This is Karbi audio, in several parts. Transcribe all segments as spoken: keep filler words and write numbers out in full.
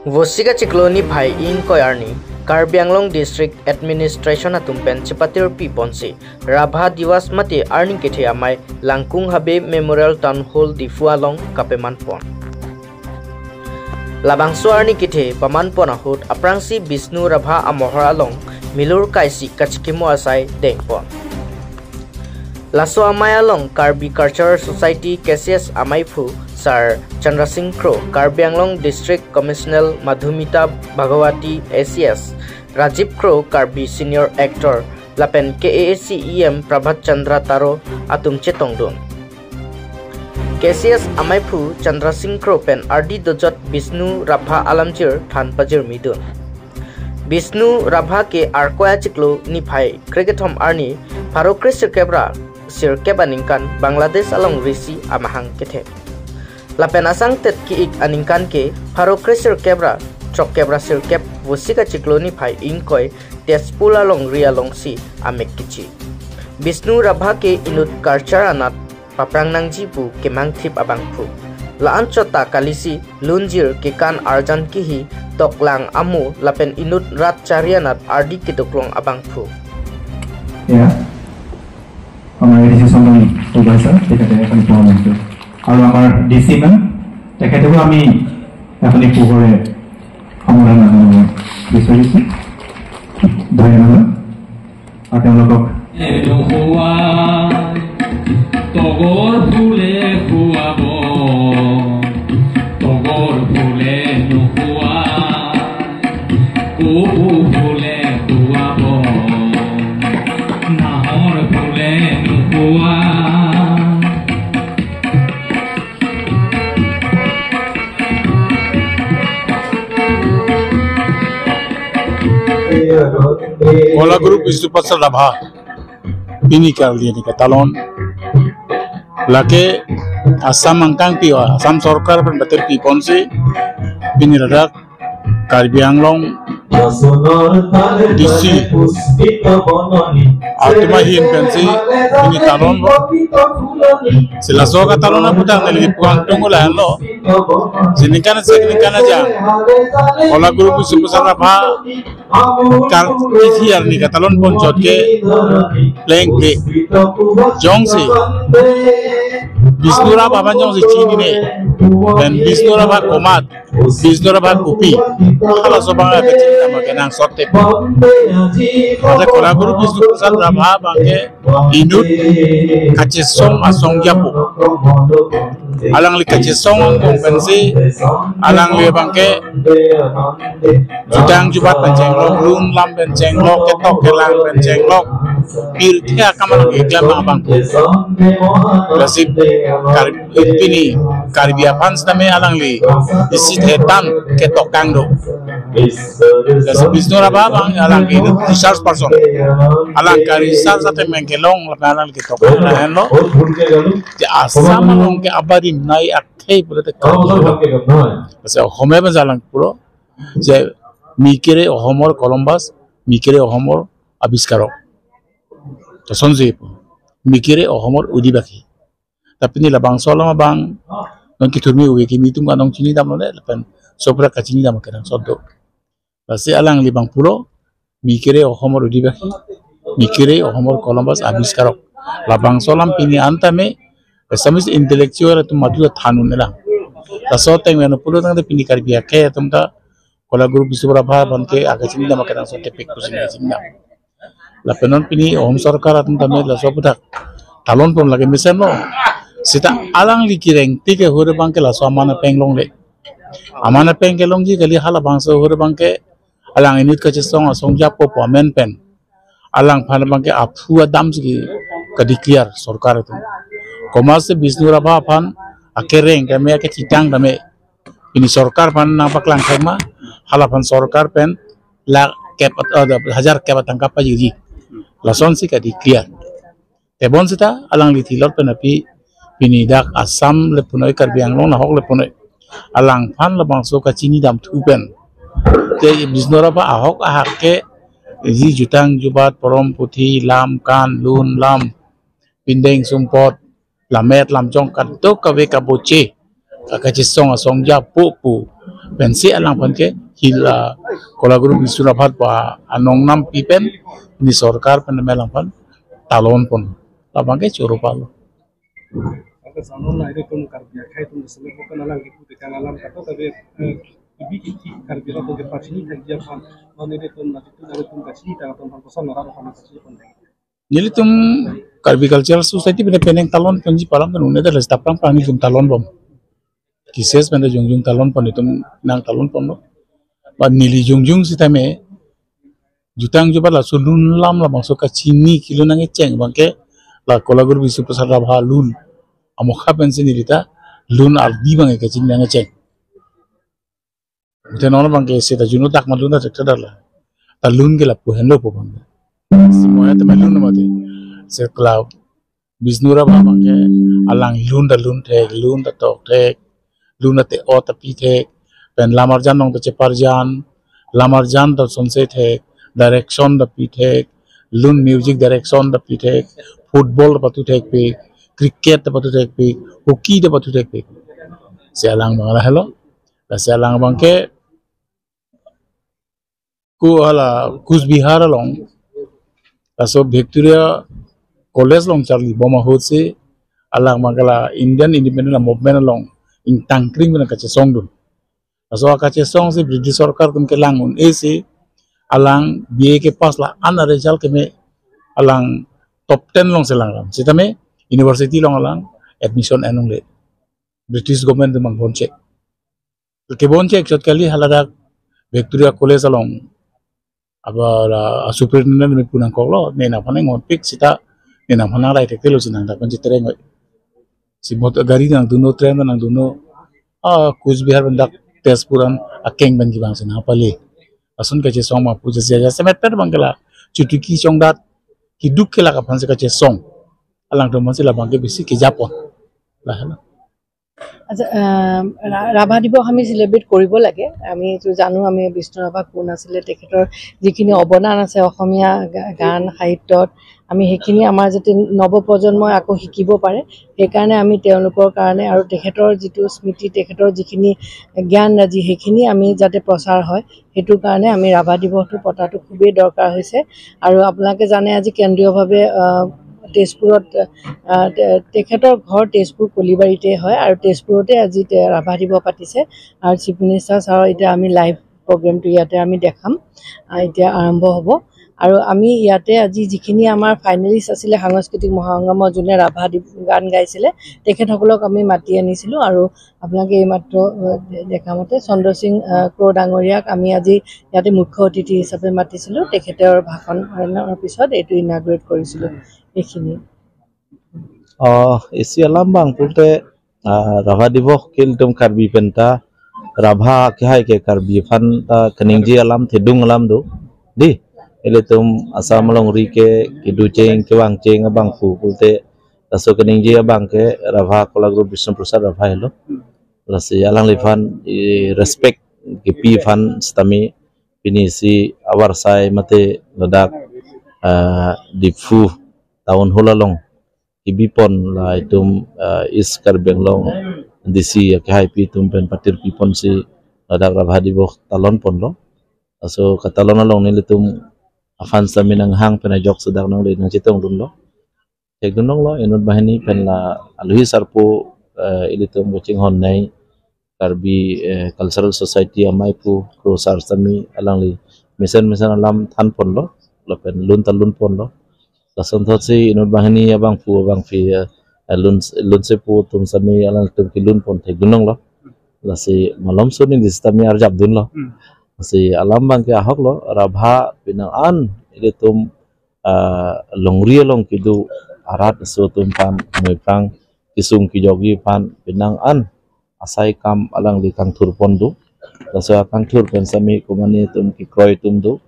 Vosik achiklo niphai ingkoi arni Karbi Anglong District Administration atum pen chipatirpi ponsi Rabha Diwas mate arni kethe amei Langkung Habe Memorial Town Hall Diphu along kapeman pon. Labangso arni kethe paman pon ahut aphrangsi Bishnu Rabha amohor along milur kaisi kachikimo asai deng pon. Laso amei along Karbi Cultural Society K C S ameiphu Sar Chandra Singh Kro, Karbi Anglong District Commissioner Madhumita Bhagawati A C S, Rajiv Kro, Karbi Senior Actor, lapen K A A C E M Prabhat Chandra Taro atum chetongdun. K C S ameiphu Chandra Singh Kro pen ardi dojot Bishnu Rabha alamjir than pajirmidun. Bishnu Rabha ke Arkoi achiklo niphai krekethom arni pharo kresirkep ra sirkep aningkan Bangladesh along risi amahang kethek. Lapen asangtet ki-ik aningkan ke pharo kresirkep ra throkkep ra sirkep Vosik achiklo niphai ingkoi Tezpur alongri alongsi amek kichi. Bishnu Rabha ke inut culture anat paprang nangji pu kemangthip abangphu. La-anchot ta kalisi lunjir kekan arjan kihi toklang amo lapen inut rat chari anat ardi kedoklong abangphu. এয়া আমাৰ A D C চন্দন ফুকন ছাৰ, তেখেতে এখন পোৱা মঞ্চ আৰু আমাৰ D C মেম, তেখেতকো আমি এখন পোহৰে সম্বোধন জনাব বিচাৰিছোঁ। ধন্যবাদ। আৰু তেওঁলোকক নোহোৱা তগৰ ফুলে খুৱাব, তগৰ ফুলে নোখোৱা, কপৌ ফুলে খুৱাব, নাহৰ ফুলে নোখোৱা। Kola Guru Bishnu Prasad Rabha pini karli ni katalon. Lake Assam angkang pi, Assam sorkar pen batir pi ponsi pini ladak Karbi Anglong D C atum ahin pensi pini talon lo. Si laso katalon aphuthak neli puang tunggu lahan lo. Si ningkan si ningkan aja. Kola Guru Bishnu Prasad Rabha kar isi arni katalon ponchot ke plengple. Jongsi Bishnu Rabha abang jongsi chinine, dan Bishnu Rabha komat, Bishnu Rabha kopi, halaso abang kachinidam kenangsot tep. Mate Kola Guru Bishnu Prasad Rabha abang ke inut kachesong asong japo. Alangli kachesong angbong pensi alangli abang ke jutang jubat pen chenglok, lun lam pen chenglok, ketok kelang pen chenglok, pirthe akam alangli keklem abang. Lasi Kar- pini Karbi aphan sitame alangli isi thetan ketokang do. Lasi Bishnu Rabha abang alangli research person, alang ka research ateng meng kelong lapen alangli ketokang lahenlo. Je Assam along ke abarim nai akhei pulote Karbi. Lasi Ohome abang alang pulo je mi kere Ohomor Columbus, mi kere Ohomor Aviskarok. Lasonsi pu, mi kere Ohomor Odibakhi. Ta pini labangso alam abang non kethurmi ove kimi atum kanong chinidam lone lapen sopra kachinidam kenangsot do. Lasi alangli abang pulo mi kere Ohomor Odibakhi, mi kere Ohomor Columbus Aviskarok. Labangso alam pini an tame Assamese intellectual atum madu ta than un-e lang. Laso ateng meno pulo tangte pini Karbi akhei atum ta Kola Guru Bishnu Rabha abang ke akachinidam kenangsot tepik pusi kachinidam. Lapen non pini Ohom sorkar atum tame laso aphuthak talon pon lake mesen lo. Sita alangli kereng tik ahur abang ke laso aman apeng longle. Aman apeng kelongji kali, halabangso ahur abang ke alang inut kachesong asong japo pu amen pen alangphan abang ke aphu adam si kadeclare sorkar atum. Komatsi Bishnu Rabha aphan akereng tame akechitang tame pini sorkar aphan nangpaklang thek ma, halaphan sorkar pen lakh kep at- ada hajar kep atangka pajirji. Lasonsi kadeclare. Tebon sita alangli thilot pen api pini dak Assam le punoi, Karbi Anglong nahok le punoi, alangphan labangso kachinidam thu pen te Bishnu Rabha ahok ahak ke ji jutang jubat, porom puthi, lam kan, lun lam, pindeng sumpot, lammet lamchong kadokave kaboche, ka kachesong asong japo pu Pensi alang aphan ke hila Kolaguru Bisnu Rabha pu anong nampi pen ni sorkar pen me alang aphan talon pon. Labang ke choro palo. Aka sanon na ilitum Karbi akhai atum selek bukan alang gitu dekan alam kata tapi eh, ibi kiki Karbi atum ke pachini thakji aphan non ilitum na itu na ilitum kachini tang atum aphan koson nara aphan kachini pon. Nelitum Karbi Cultural Society pen penang talon ponji pu alam kan une dah les tapang pang nelitum talon bom. Kises pen jongjung talon pon itum nang talon ponlo. Ba neli jongjung sitame jutang jubat laso lun alam labangso kachini kelun nangkecheng abang ke la Kolaguru Bisnu Prasad Rabha lun. Amokha pensi neli ta lun ardi abang ke kachini nangkecheng. Muthe non abang ke seta juno dak ma lun dak dak la. Ta lun ke lapu henlo pu abang. Simoya ta ma lun mati. Se klau. Bisnu Rabha abang ke alang lun ta lun thek, lun ta tok thek, lun ta te-o ta pi thek, pen lamarjan nong ta cheparjan, lamarjan ta sonse thek, direction ta pi thek, lun music direction ta pi thek, football ta patu thekpik, cricket ta patu thekpik, hockey ta patu thekpik. Si alang abang la helo, la si alang abang ke ku hala Coach Bihar along, laso Victoria College along charli bom ahut si alang abang ke la Indian Independent Movement along ingtang kring pen kachesong dun. Laso kachesong si British sorkar atum kelang un-e si alang B A ke pass la an result keme alang top ten along si alang ram. Sitame university along alang admission en longle. British government atum abang bon check. Kebon check chot kali haladak Victoria College along. Aba la superintendent me pu nangkoklo, ne nangphan nang-onpik sita, ne nangphan nang rai thekthelo si nang dak pen chetereng oi. Si mot gari nangdunlo, train nangdunlo. Ah, Coach Bihar pen dak Tezpur an akeng pen kevang si nangpale. Ason kachesong ma pu jasemet pen abang ke la chutuki chongdat keduk kelak aphan si kachesong. Alangtum aphan si labang ke besi kejapon. Lah, lah. আচ্ছা, আহ, ৰা- ৰাভা দিৱস আমি চেলিব্ৰেট কৰিব লাগে। আমি এইটো জানো, আমি বিষ্ণু ৰাভা কোন আছিলে, তেখেতৰ যিখিনি অৱদান আছে অসমীয়া গা- গান সাহিত্যত, আমি সেইখিনি আমাৰ যাতে নৱপ্ৰজন্মই আকৌ শিকিব পাৰে, সেইকাৰণে আমি তেওঁলোকৰ কাৰণে আৰু তেখেতৰ যিটো স্মৃতি, তেখেতৰ যিখিনি জ্ঞানৰাজি, সেইখিনি আমি যাতে প্ৰচাৰ হয়, সেইটো কাৰণে আমি ৰাভা দিৱসটো পতাটো খুবেই দৰকাৰ হৈছে। আৰু আপোনালোকে জানে, আজি কেন্দ্ৰীয়ভাৱে আহ, তেজপুৰত আহ, তে- তেখেতৰ ঘৰ তেজপুৰ কলিবাৰীতে হয় আৰু তেজপুৰতে আজি তে- ৰাভা দিৱস পাতিছে। আৰু চিফ মিনিষ্টাৰ ছাৰৰ এতিয়া আমি লাইভ প্ৰগ্ৰেমটো ইয়াতে আমি দেখাম। আহ, এতিয়া আৰম্ভ হ'ব। আৰু আমি ইয়াতে আজি যিখিনি আমাৰ ফাইনেলিষ্ট আছিলে সাংস্কৃতিক মহাসংগ্ৰামত, যোনে ৰাভা দি- গান গাইছিলে, তেখেতসকলক আমি মাতি আনিছিলোঁ। আৰু আপোনালোকে এইমাত্ৰ আহ, দে- দেখা মতে চন্দ্ৰ সিং আহ, ক্ৰ ডাঙৰীয়াক আমি আজি ইয়াতে মুখ্য অতিথি হিচাপে মাতিছিলোঁ। তেখেতৰ ভাষণৰ পিছত এইটো ইনাগুৰেট কৰিছিলোঁ। এইখিনি। Oh, isi alam abang pulote, ah, Rabha Diboh ke ilitum Karbi penta, Rabha kehai ke Karbi aphan ta kaningje alam thedung alam do. Di, ilitum Assam alongri ke kedo cheng kevang cheng abangphu pulote, laso kaningje abang ke Rabha Kolaguru Bisnu Prasad Rabha helo. Lasi alangliphan i respect kepi aphan sitame pini isi avarsai mate ladak, ah, Diphu town hall along kebipon la itum, ah, East Karbi Anglong D C akehaipi atum pen patirpipon si ladak Rabha Diboh talon ponlo. Laso katalon along nelitum aphan sitame nanghang pen ajok sedak nangle nangchetongdunlo. Thekdun longlo, inut banghini pen la alohi sarpo, eh, ilitum kachinghon nei Karbi, eh, Cultural Society amei pu Kro Sar sitame alangli mesen mesen alam than ponlo, lapen lun ta lun ponlo. Lason thotsi inut banghini abangphu abangphi, eh, lun lunsepo atum sitame alangtum kelun pon thekdun longlo. Lasi malom suni di sitame arjapdunlo. Hmm. Lasi alam abang ke ahoklo, Rabha penang an ilitum ah, longri along kedo arat aso atum aphan, mui aphrang kesung kejokji aphan penang an asai akam alangli kangthur pon do. Laso akangthur pen sitame komane atum kekroi atum do.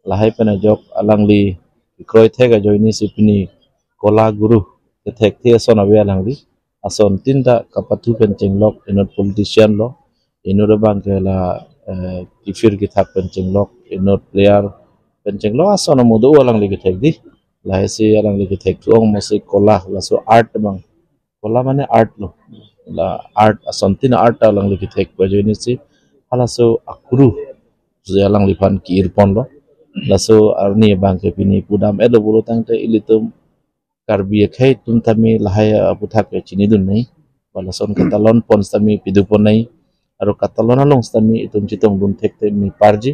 Lahai pen ajok alangli kekroi thek ajoine si pini Kola Guru kethekthe ason ave alangli. Ason tin ta kapathu pen chenglok, inut politician lo, inut abang ke la, eh, kefir kethak pen chenglok, inut player pen chenglok, ason amodo alangli kethek di. Lahai si alangli kethek thu ong mo si kola, laso art abang. Kola mane art lo. La art ason tin art alangli kethek ajoine si halaso akuru si alangliphan ki-ir ponlo. Laso arni abangke pini pudam-etlo pulo tangte ilitum Karbi akhei atum tame lahai aputhak ke chinidun nangji. Ba lason katalon pon sitame pidun pon nangji. Aro katalon along sitame itum chetongdun thekthek me parji.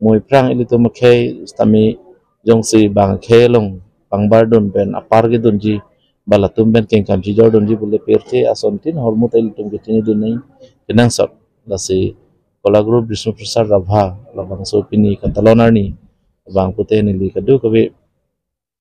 Mo aphrang ilitum akhei sitame jongsi bang akhei along pangbardun pen apar kedunji, ba latum pen kengkam chijordunji pule pirthe asontin ahormu ta ilitum ke chinidun nangji. Kenangsot. Lasi Kolaguru Bishnu Prasad Rabha labangso pini katalon arni abang pute neli kadokave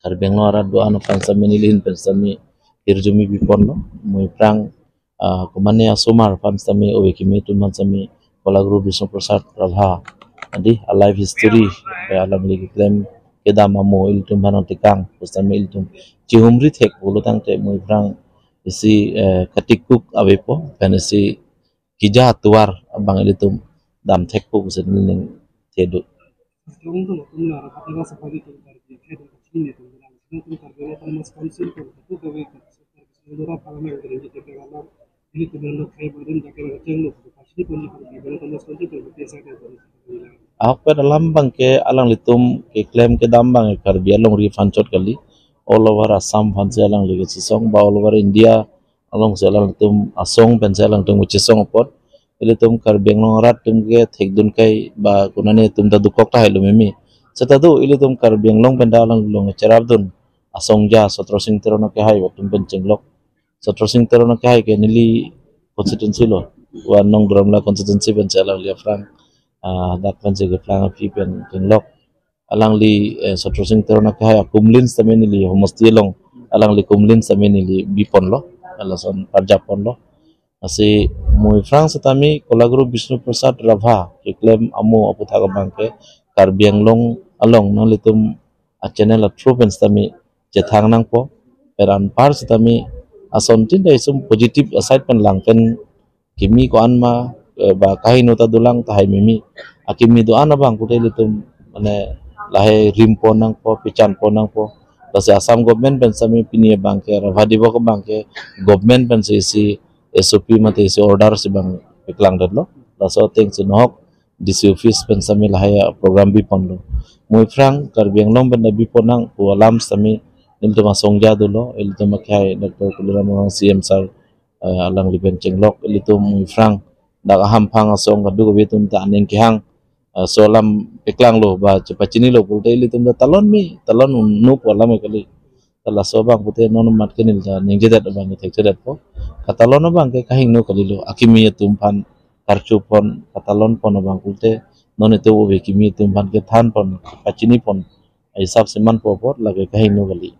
Karbi Anglong arat do-an aphan sitame nelihin pen sitame hirjume piponlo. Mo aphrang, ah, komane asomar aphan sitame ove kimi atum aphan sitame Kolaguru Bishnu Prasad Rabha, adi, a life history, eh, alangli keklem kedam amo ilitum aphan nangtekang pu sitame ilitum chihumri thek pulo tangte mo aphrang isi, eh, katikuk avepo, pen isi keja atovar abang ilitum dam thekpo pusi neli ning thedo. Ahokpet alam abangke alanglitum keklem kedam abang Karbi alongri aphan chot kali. All over Assam aphansi alangli kachesong, ba all over India alongsi alanglitum asong pensi alangtum kachesong apot. Ilitum Karbi Anglong arat atum ke thekdun kai ba konane atum ta dokok tahai lo mimi. Seta do ilitum Karbi Anglong pen ta alanglilong cherapdun asongja Sotro Sing Teron akehai atum pen chenglok. Sotro Sing Teron akehai ke neli constituency lo. Wan Nongdramla constituency pensi alangli aphrang, ah, dak pensi keplang aphi pen chenglok. Alangli, eh, Sotro Sing Teron akehai akumlin sitame neli homosti along, alangli kumlin sitame neli biponlo, lason parjap ponlo. Lasi mo aphrang sitame Kolaguru Bishnu Prasad Rabha keklem amo aputhak abangke Karbi Anglong along nanglitum a channel a through pen sitame chethang nangpo. Pen anpar sitame asontin ta isum positive aside pen lang pen kimi ko-an ma, eh, ba kahingno ta dolang tahai mimi. Akimi do-an abang pute ilitum mane lahai rim pon nangpo, pechan pon nangpo. Lasi Assam government pen sitame pini abangke Rabha Divas abangke government pensi isi S O P mate isi order si abang paklangdetlo. Laso atengsi nohok D C office pen sitame lahai program biponlo. Mo aphrang Karbi Anglong pen ta bipon nang pu alam sitame nelitum asongja dolo, ilitum akehai Doctor Tuliram Ronghang C M sir, eh, alangli pen chenglok, ilitum mo aphrang dak ahamphang asong kadokave atum ta aning kehang, eh, laso alam paklanglo ba chepachinilo pulote ilitum ta talon me, talon un-e pu alam kali. Ta laso abang pute non amat ke neli ta ningjedet abang ke thekjedetpo. Katalon abangke kahingno kalilo. Akimi atum aphan karchu pon, katalon pon abang pute non itum ove kimi atum aphan kethan pon, pachini pon, hisap si manpo apot lake kahingno kali.